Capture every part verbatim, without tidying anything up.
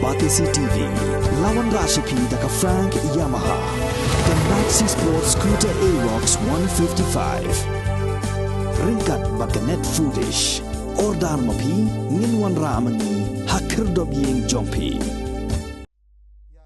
Batesi T V, la wanrah sha phi da ka Frank Yamaha, ka Maxi Sport Scooter Aerox one fifty-five. Ryngkat bad ka Net Foodish. Order ma phi, ngin wanrah ma ngi ha khyrdop ïing jong phi.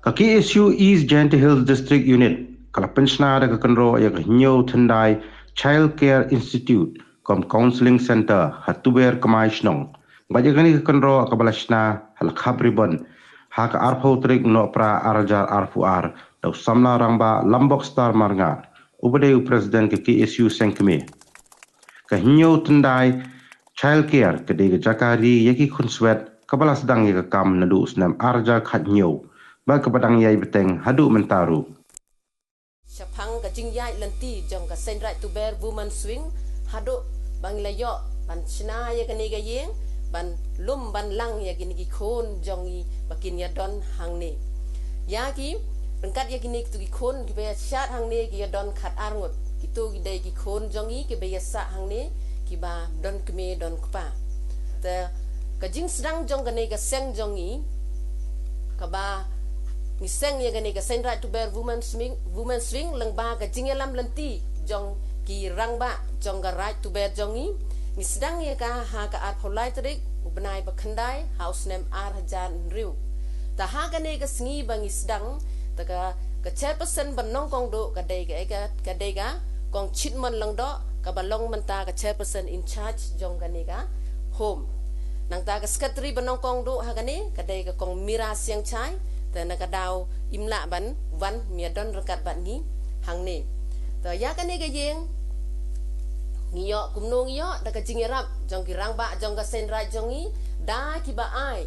Ka K S U East Jaintia Hills District Unit ka la pynshna da ka kynroh ïa ka Hynñiew Thyndai Child Care Institute kum Counselling Center ha Tuber Kmai Shnong. Bad ïa kane ka kynroh kaba la shna ha la khap ribbon ha ka arphew tarik u Nohprah ar hajar arphew ar da u samla rangbah Lambok Star Marngar, uba dei u President ka K S U Seng Kmie. Ka Hynñiew Thyndai Child Care ka dei ka jaka ri ïa ki khunswet kaba la sdang ïa ka kam naduh u snem ar hajar khathynñiew bad kaba dang ïai bteng haduh mynta ruh. Shaphang ka jingïaid lynti jong ka Seiñraij Tuber Women's Wing haduh ba ngi la ïoh ban shna ïa kane ka ïing ban lum ban lang ïa kine ki khun jong ngi ba kin ïa don hangne. Ïa ki, ryngkat ïa kine kitu ki khun kiba ïa shad hangne ki ïa don khat ar ngut. Kitu ki dei ki khun jong ngi kiba ïa sah hangne kiba don kmie don kpa. Te ka jingsdang jong kane ka seng jong ngi kaba ngi seng ïa kane ka Seiñraij Tuber Women's Wing, Women's Wing lyngba ka jingïalam lynti jong ki rangbah jong ka Raij Tuber jong ngi. Ngi sdang ïa ka ha ka arphew lai tarik u bnai ba khyndai ha u snem ar hajar hynriew. Te ha kane ka sngi ba ngi sdang, te ka, ka chairperson ba nyngkong duh ka dei ka, ka, ka dei ka Kong Chitmon Lyngdoh kaba long mynta ka chairperson in charge jong kane ka home. Nangta ka secretary ba nyngkong duh ha kane ka dei ka Kong Mira Siangshai, te na ka daw im lah ban wan ym ïa don ryngkat bad ngi hangne. Te ïa kane ka ïing ngi ïoh kumno ngi ïoh da ka jingïarap jong ki rangbah jong ka Seiñraij jong ngi, da kiba ai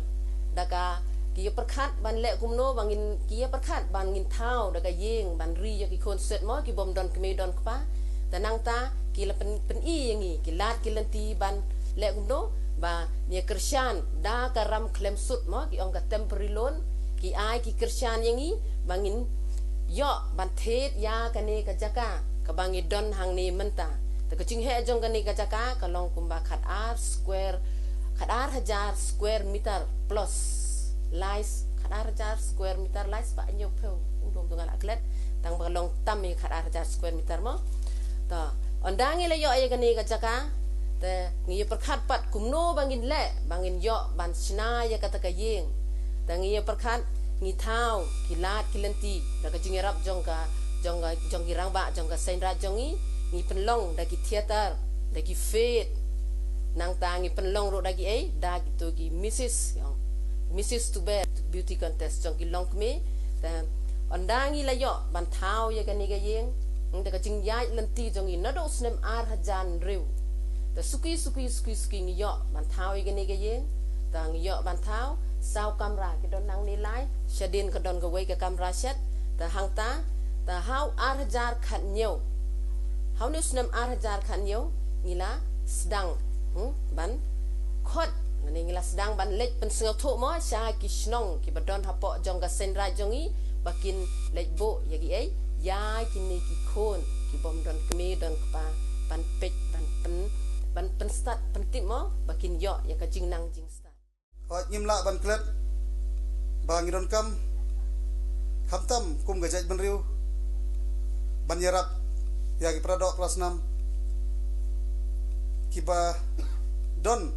da ka ki ïa pyrkhat ban leh kumno ba ngin, ki ïa pyrkhat ban ngin thaw da ka ïing ban ri ïa ki khunswet mo ki bym don kmie don kpa. Te nangta ki la pyn, pyni ïa ngi ki lad ki lynti ban leh kumno ba ngin ïa kyrshan da ka ram khlem sut mo ki ong ka temporary loan, ki ai ki kyrshan ïa ngi ba ngin ïoh ban thied ïa kane ka jaka kaba ngi don hangne mynta. Te ka jingheh jong kane ka jaka ka long kumba khat ar square, khat ar hajar square meter plus lais, khat ar hajar square meter lais ba ñiew phew, um dum tu nga la klet, tang ba ka long tam ïa khat ar hajar square meter mo. Te ynda ngi la ïoh ïa kane ka jaka, te ngi ïa pyrkhat pat kumno ba ngin leh ba ngin ïoh ban shna ïa kata ka ïing. Te ngi ïa pyrkhat ngi thaw ki lad ki lynti da ka jingïarap jong ka, jong ka, jong ki rangbah jong ka Seiñraij jong ngi, ngi pynlong da ki theater, da ki fete. Nangta ngi pynlong ruh da ki ei, da kitu ki Missus, ong, Missus Tuber Beauty Contest jong ki longkmie. Te ynda ngi la ïoh ban thaw ïa kane ka ïing, da ka jingïaid lynti jong ngi naduh u snem ar hajar hynriew. Te suki suki suki suki ngi ïoh ban thaw ïa kane ka ïing. Te ngi ïoh ban thaw saw kamra, ki don nangne lai, shadien ka don kawei ka kamra shet. Te hangta, te ha u ar hajar khathynñiew, ha une u snem ar hajar khathynñiew ngi la sdang, hmm, ban khot, mane ngi la sdang ban leit pynsngewthuh mo sha ki shnong kiba don hapoh jong ka Seiñraij jong ngi ba kin leit buh ïa ki ei, ïa kine ki khun ki bym don kmie don kpa ban peit, ban pyn, ban pynstad pyntip mo ba kin ïoh ïa ka jingnang jingstad. Hooid, ngim lah ban klet ba ngi donkam, khamtam kum ka jaitbynriew, ban ïarap ïa ki paradoh parasnam kiba don,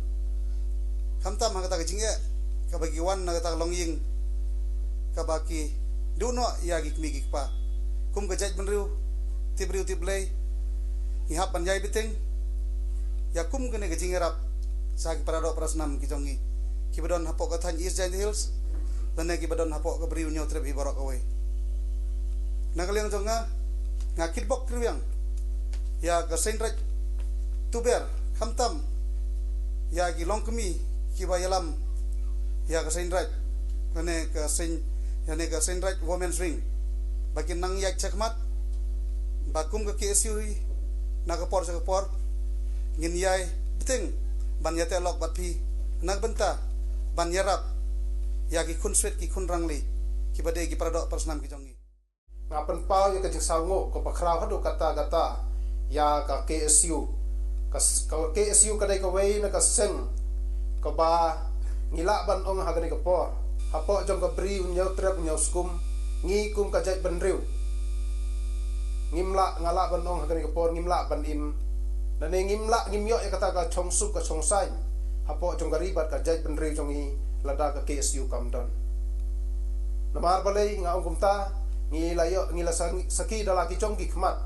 khamtam ha kata ka jingeh kaba ki wan na kata ka longïing kaba ki duh noh ïa ki kmie ki kpa. Kum ka jaitbynriew, tip briew tip Blei, ngi hap ban ïai bteng ïa kum kane ka jingïarap sha ki paradoh parasnam ki jong ngi kiba don hapoh ka thaiñ East Jaintia Hills lane kiba don hapoh ka Bri u Hynñiewtrep hi baroh kawei. Na ka liang jong nga, nga kitbok kyrwiang ïa ka Seiñraij Tuber, khamtam ïa ki longkmie kiba ïalam ïa ka Seiñraij, lane ka Seiñ, lane ka Seiñraij Women's Wing, ba kin nang ïaid shakhmat, ba kum ka K S U hi, na ka por sha ka por ngin ïai bteng ban ïateh lok bad phi na ka bynta ban ïarap ïa ki khunswet ki khun rangli kiba dei ki paradoh parasnam ki jong ngi. Nga pynpaw ïa ka jingsngewnguh kaba khraw haduh katta katta ïa ka K S U. Ka, ka K S U ka dei kawei na ka seng kaba ngi lah ban ong ha kane ka por hapoh jong ka bri u ñiaw trep u ñiaw skum, ngi kum ka jaitbynriew ngim lah, nga lah ban ong ha kane ka por, ngim lah ban im, lane ngim lah, ngim ïoh ïa kata ka chongsuk ka chongsaiñ hapoh jong ka ri bad ka jaitbynriew jong ngi lada ka K S U kam don. Namar balei nga ong kumta? Ngi la ïoh, ngi la sa-, sakhi da la ki jong ki khmat.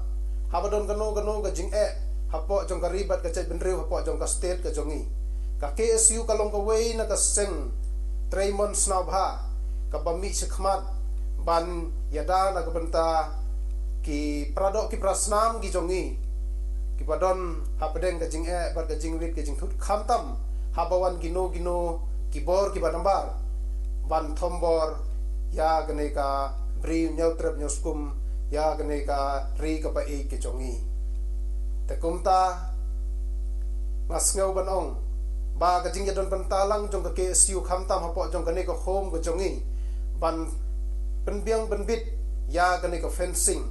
Haba don kano kano ka jingeh hapoh jong ka ri bad ka jaitbynriew, hapoh jong ka state ka jong ngi, ka K S U ka long kawei na ka seng treimon sngewbha kaba mih shakhmat ban ïada na ka bynta ki paradoh ki parasnam ki jong ngi, kiba don hapdeng ka jingeh bad ka jingwit ka jingthut, khamtam haba wan kino kino ki bor kiba nabar ban thombor ïa kane ka bri u ñiaw trep u ñiaw skum, ïa kane ka ri kaba ïeit ka jong ngi. Te kumta nga sngew ban ong ba ka jingïadon bynta lang jong ka K S U, khamtam hapoh jong kane ka home ka jong ngi, ban pynbiang pynbit ïa kane ka fencing,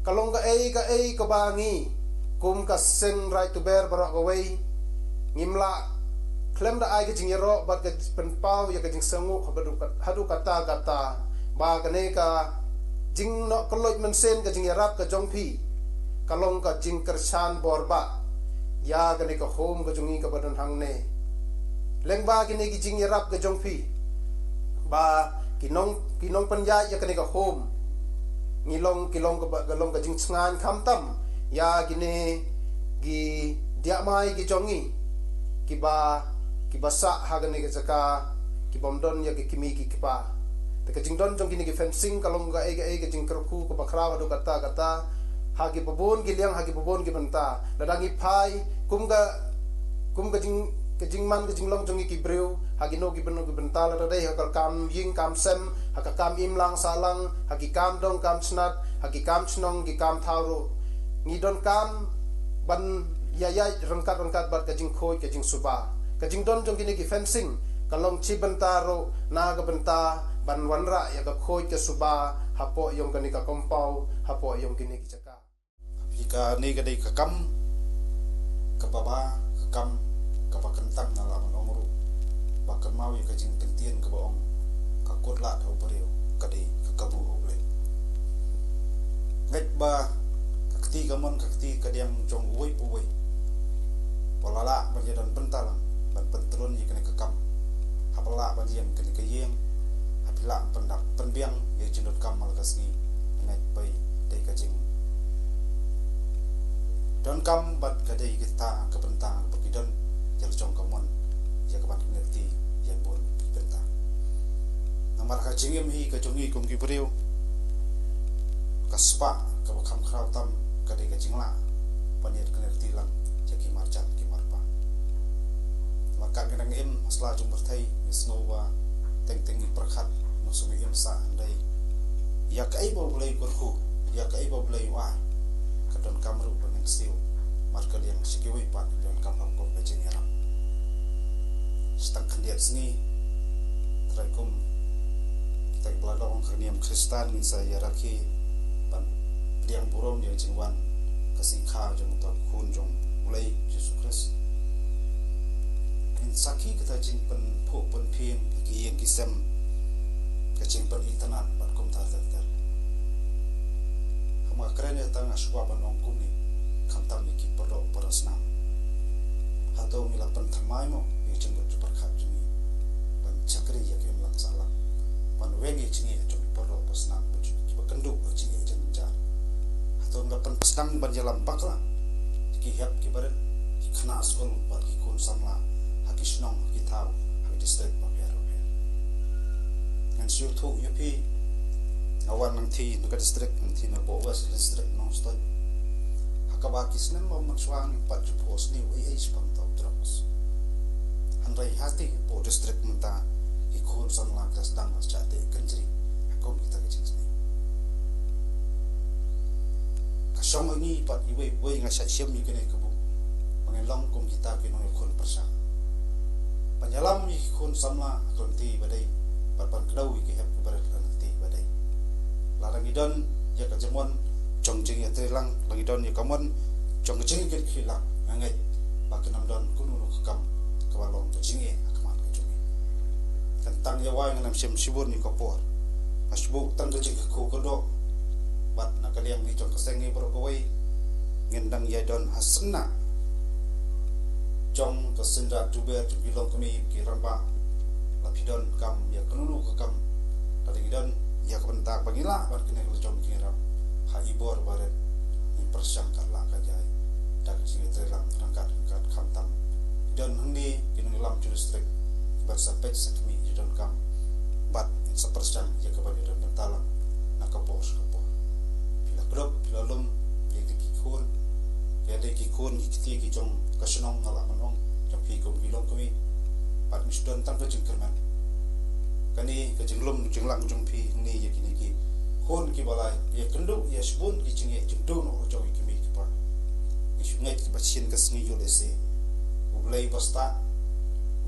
ka long kaei kaei kaba ngi kum ka seng Raid Tuber baroh kawei ngim lah, khlem da ai ka jingïaroh bad ka pynpaw ïa ka jingsngew haduh kat-, haduh katta katta, ba kane ka jingnoh kylluid mynsiem, ka jingïarap ka jong phi, ka long ka jingkyrshan bor bah ïa kane ka home ka jong ngi kaba don hangne. Lyngba kine ki jingïarap ka jong phi, ba ki nong, ki nongpynïaid ïa kane ka home, ngi long, ki long kaba, ka long ka jingchngaiñ khamtam ïa kine ki diahmai ki jong ngi, kiba, kiba sah ha kane ka jaka, kibym don ïa ki kmie ki kpa. Te ka jingdon jong kine ki fencing ka long kaei kaei ka jingkyrkhu kaba khraw haduh katta katta ha kiba bun ki liang, ha kiba bun ki bynta. Lada ngi phai kum ka, kum ka jing, ka jingman ka jinglong jong ngi ki briew ha kino kino ki bynta, lada dei ha ka kam ïing kam sem, ha ka kam imlang sahlang, ha ki kam dong kam tnat, ha ki kam shnong ki kam thaw ruh, ngi donkam ban ïaid ryngkat ryngkat bad ka jingkhuid ka jingsuba. Ka jingdon jong kine ki fencing ka long shi bynta ruh na ka bynta ban wanrah ïa ka khuid ka suba hapoh ïong kane ka compound, hapoh ïong kine ki jaka. Phi, kane ka dei ka kam kaba bha, ka kam kaba kyntang, nga lah ban ong ruh ba kynmaw ïa ka jingpyntien kaba ong, ka kut lad ha u briew ka dei ka kabu ha u Blei. Ngeit ba ka kti kamon ka kti kadiang jong uwei pa uwei ba la lah ban ïadon bynta lang ban pyntrun ïa kane ka kam. Haba lah ban ïeng kane ka ïing, ha phi lah ban pyndap pynbiang ïa ka jingdonkam man la ka sngi. Ngeit ba dei ka jingdonkam bad ka dei kata ka bynta ba ki don ïa la jong kamon ïa ka ban kynti ïa bun ki bynta. Namar ka jingim hi ka jong ngi kum ki briew, ka spah kaba kham khraw tam ka dei ka jinglah ban ïa kynti lang ïa ki marjan ki marpa. Namar ka ngi dang im ha sla jong pyrthei, ngi sngew ba teng teng ngi pyrkhat, ngi sngew im sah, hynrei ïa kaei ba U Blei u kyrkhu, ïa kaei ba U Blei u ai, ka donkam ruh ban ïeng siew markylliang sha kiwei pat, ka donkam ha ka jingïarap. Sa tang khyndiat sngi, trai kum kita kiba la long ka niam Khristan, ngin sa ïarakhe ban pdiang burom ïa ka jingwan ka sngi kha jong uta u Khun jong U Blei Jisu Khrist. Ngin sakhi kita jingpynphuh pynphieng ki ïing ki sem, ka jingpynitynnad bad kumta ter ter. Haba nga kren ïa kata nga sngewbha ban ong kumne, khamtam ïa ki pardoh parasnam. Hato ngi la pynthymmai mo ïa ka jingmut jingpyrkhat jong ngi ban shakri ïa ka imlang sahlang, ban weng ïa ka jingeh jong ki pardoh parasnam, ba jong kiba kynduh ïa ka jingeh jingjar? Hato ngi la pynsdang ban ïalam bakla ïa ki hep ki barit, ki khynnah skul bad ki khun samla ha ki shnong, ha ki thaw, ha ki district bapher bapher? Ngan sngewthuh ïa phi, nga wan nangthie na ka district, nangthie na West District, Nongstoiñ, ha kaba ki snem ba mynshuwa ngim pat ju phuh sniew ei ei shaphang uta u drugs. Hynrei hangtei hapoh district mynta ki khun samla ki la sdang ban shah teh kynjri ha kum kita ki jingsniew. Ka shong ha ngi pat iwei pa iwei, nga shah shim ïa kane ka buk ba ngin long kum kita ki nongïakhun pyrshah ban ïalam ïa ki khun samla ha ka lynti ba dei, bad ban kdew ïa ki hep ki barit ha ka lynti ba dei. Lada ngi don ïa ka jingmut jong jingïatreilang, lada ngi don ïa ka mut jong ka jingïakynkhih lang, nga ngeit ba kan ym don kumno kumno ka kam kaba long ka jingeh ha khmat ka jong ngi. Kan Tang ïa wai ngan ym shim shibun ïa ka por. Nga shu buh tang ka jingkyrkhu kyrdoh. Bad na ka liang ngi jong ka seng ngi baroh kawei, ngin dang ïai don ha seng na jong ka syndah tuber jong ki longkmie ki rangbah. La phi don kam ïa kano kano ka kam, la dang ngi don ïa ka bynta ba ngi lah ban kane ka la jong ki rap ha i bor barit. Ngi pyrshang kat lah ka jai da ka jingïatreilang ryngkat ryngkat, khamtam ki don hangne ki nongïalam jong district, ban sa peit sa khmih ïa donkam bad sa pyrshang ïa ka ban ïa don bynta lang na ka por sha ka por. Phi la kdup, phi la lum ïa ki khun, ïa dei ki khun ki kti ki jong ka shnong, nga lah ban ong jong phi kum ki longkmie. Bad ngi shu don tang ka jingkyrmen. Kane ka jinglum jinglang jong phi hangne ïa kine ki khun kiba la ïakynduh ïa shibun ki jingeh jingduh noh jong ki kmie ki kpa. Ngi shu ngeit ba shisien ka sngi ïoh lehse U Blei ba stad,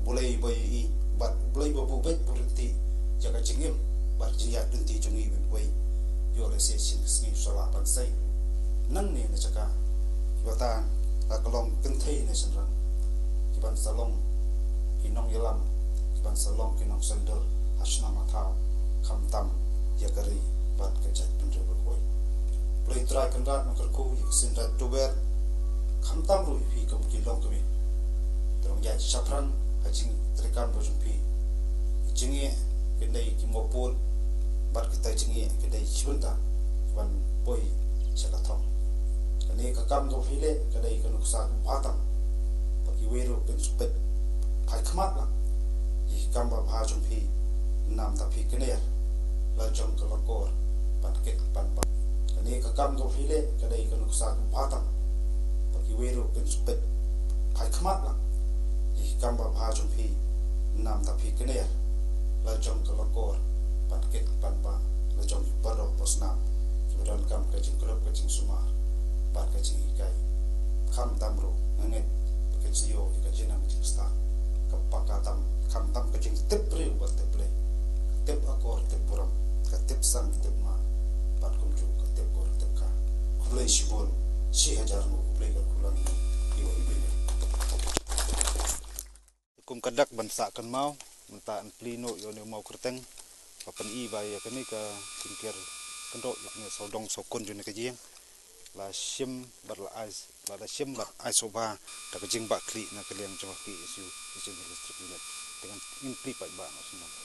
U Blei ba ïohi bad U Blei ba buh beit buh ryntih ïa ka jingim bad jingïaid lynti jong ngi iwei pa iwei. Ïoh lehse shisien ka sngi u sa lah ban sei nangne na jaka kiba tang la ka long kynthei ne shynrang, kiban sa long ki nongïalam, kiban sa long ki nongsaiñdur ha shnong ha thaw, khamtam ïa ka ri bad ka jaitbynriew baroh kawei. Blei Trai Kynrad, nga kyrkhu ïa ka syndah tuber, khamtam ruh ïa phi kum ki longkmie. Te long ïaid shaphrang ha jingtreikam ba jong phi. Ki jingeh ki dei ki mawpud bad kitai jingeh ki dei shibynta ban poi sha ka thong. Kane ka kam kaba phi leh ka dei ka nuksa kaba bha tam ba kiwei ruh kin sa peit phai khmat lang ïa ki kam babha jong phi. Namta phi kner la jong ka longkor ban kit ban bah. Kane ka kam kaba phi leh ka dei ka nuksa kaba bha tam ba kiwei ruh kin sa peit phai khmat lang ïa ki kam babha jong phi. Namta phi kner la jong ka longkor ban kit ban bah la jong ki baroh basnam kiba donkam ka jingkup ka jingsumar bad ka jinghikai. Khamtam ruh nga ngeit ba kin sa ïoh ïa ka jingnang jingstad kaba paka tam, khamtam ka jingtip briew bad tip Blei, ka tip akor tip burom, ka tip sang tip ma, bad kumjuh ka tip kor tip ka. Khublei shibun, shi hajar nguh khublei ka kulang iwei iwei. Kum ka dak ban sah kynmaw, mynta yn plie noh ïa une u maw kyrteng. Ba pyni ba ïa kane ka jingker kynroh ïa kane sawdong sawkun jong kane ka ïing la shim bad la ai, la da shim bad ai sngewbha da ka jingbah khlieh na ka liang jong ka K S U Eastern Hill District Unit. Te ngin plie paidbah noh sngewbha.